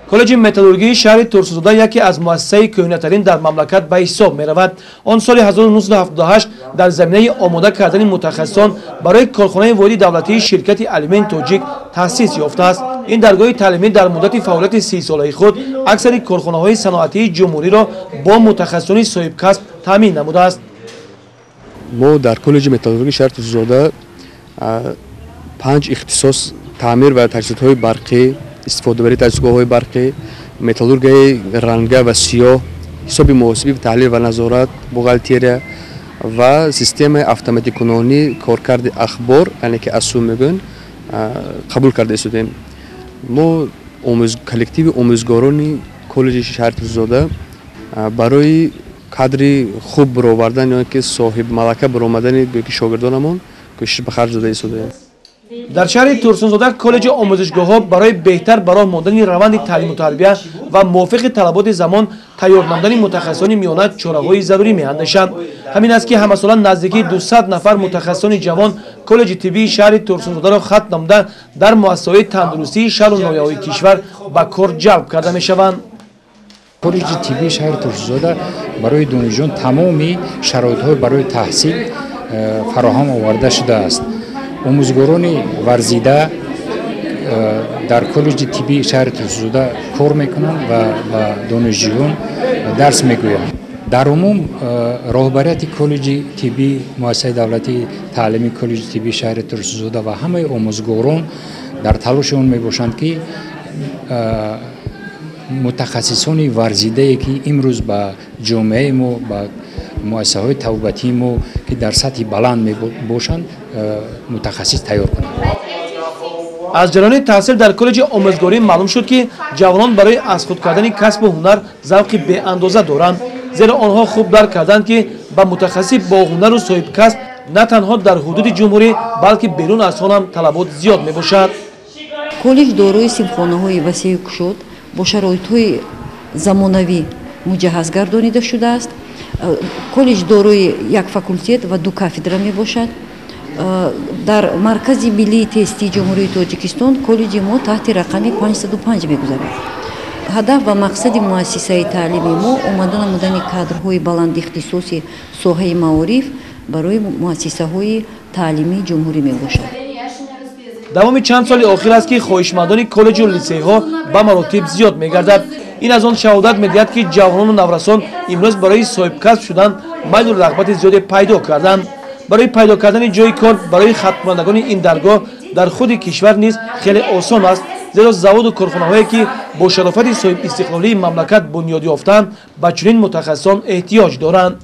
Коллеҷи металлургии шаҳри Турсунзода яке аз муассисаи кӯҳнатарин дар мамлакат ба ҳисоб меравад. Он соли 1978 дар заминаи омода кардани мутахассисон барои корхонаи воҳиди давлатии ширкати Алюмин Тоҷик таъсис ёфтааст. Ин даргоҳи таълимӣ дар муддати фаъолияти 30-солаи худ аксари корхонаҳои саноатии ҷумҳуриро бо мутахассисони соҳибкасб таъмин намудааст. Мо дар коллеҷи металлургии шаҳри Турсунзода 5 ихтисос: таъмир ва таҷҳизотҳои барқӣ, истифодабарии таҷҳизгоҳҳои барқӣ, металлургияи ранга ва сиёҳ, ҳисоби муҳосибӣ, таҳлил ва назорат, бухгалтерия ва системаи автоматикунонӣ коркарди ахбор, яъне ки АСУ мегӯянд, қабул карда истодем. Мо коллективи омӯзгорони коллеҷи шаҳри Турсунзода барои кадри хуб баровардан ё ки соҳибмалака баромадани ки шогирдонамон кӯшиш ба харҷ дода истодаем. Дар шаҳри Турсунзода коллеҷи омӯзишгоҳҳо барои беҳтар ба роҳ мондани раванди таълиму тарбия ва мувофиқи талаботи замон тайёр намудани мутахассисони миёна чораҳои зарурӣ меандешанд. Ҳамин аст ки ҳамасола наздикии 200 нафар мутахассисони ҷавон коллеҷи тиббии шаҳри Турсунзодаро хатм намуда дар муассисаҳои тандурустии шаҳру ноҳияҳои кишвар ба кор ҷалб карда мешаванд. Коллеҷи тиббии шаҳри Турсунзода барои донишҷӯён тамоми шароитҳои барои таҳсил фароҳам оварда шудааст. Омӯзгорони варзида дар коллеҷи тиббии шаҳри Турсунзода кор мекунанд ва ба донишҷӯён дарс мегӯянд. Дар умум роҳбарияти коллеҷи тиббӣ, муассисаи давлатии таълимии коллеҷи тиббии шаҳри Турсунзода ва ҳамаи омӯзгорон дар талоши он мебошанд, ки мутахассисони варзидае, ки имрӯз ба ҷомеаи мо, ба муассисаҳои табобатии мо, ки дар сатҳи баланд мебошанд, мутахассис тайёр кунанд. Аз ҷараёни таҳсил дар коллеҷи омӯзгорӣ маълум шуд, ки ҷавонон барои аз худ кардани касбу ҳунар завқи беандоза доранд, зеро онҳо хуб дарк карданд, ки ба мутахассиси бо ҳунару соҳибкасб на танҳо дар ҳудуди ҷумҳурӣ, балки берун аз он ҳам талабот зиёд мебошад. Коллеҷ дорои синфхонаҳои васеъу кушод бо шароитҳои замонавӣ муҷаҳҳаз гардонида шудааст. Коллеҷ дорои як факултет ва 2 кафедра мебошад. Дар Маркази миллии тестии Ҷумҳурии Тоҷикистон коллеҷи мо таҳти рақами 505 мегузарад. Ҳадаф ва мақсади муассисаи таълими мо омода намудани кадрҳои баландихтисоси соҳаи маориф барои муассисаҳои таълимии ҷумҳурӣ мебошад. Давоми чанд соли охир аст, ки хоҳишмандони коллеҷу литсейҳо ба маротиб зиёд мегардад. Ин аз он шаҳодат медиҳад, ки ҷавонону наврасон имрӯз барои соҳибкасб шудан майлу рағбати зиёде пайдо карданд. Барои пайдо кардани ҷойи кор барои хатмкунандагони ин даргоҳ дар худи кишвар низ хеле осон аст, зеро заводу корхонаҳое, ки бо шарофати соҳибистиқлолии мамлакат бунёд ёфтаанд, ба чунин мутахассисон эҳтиёҷ доранд.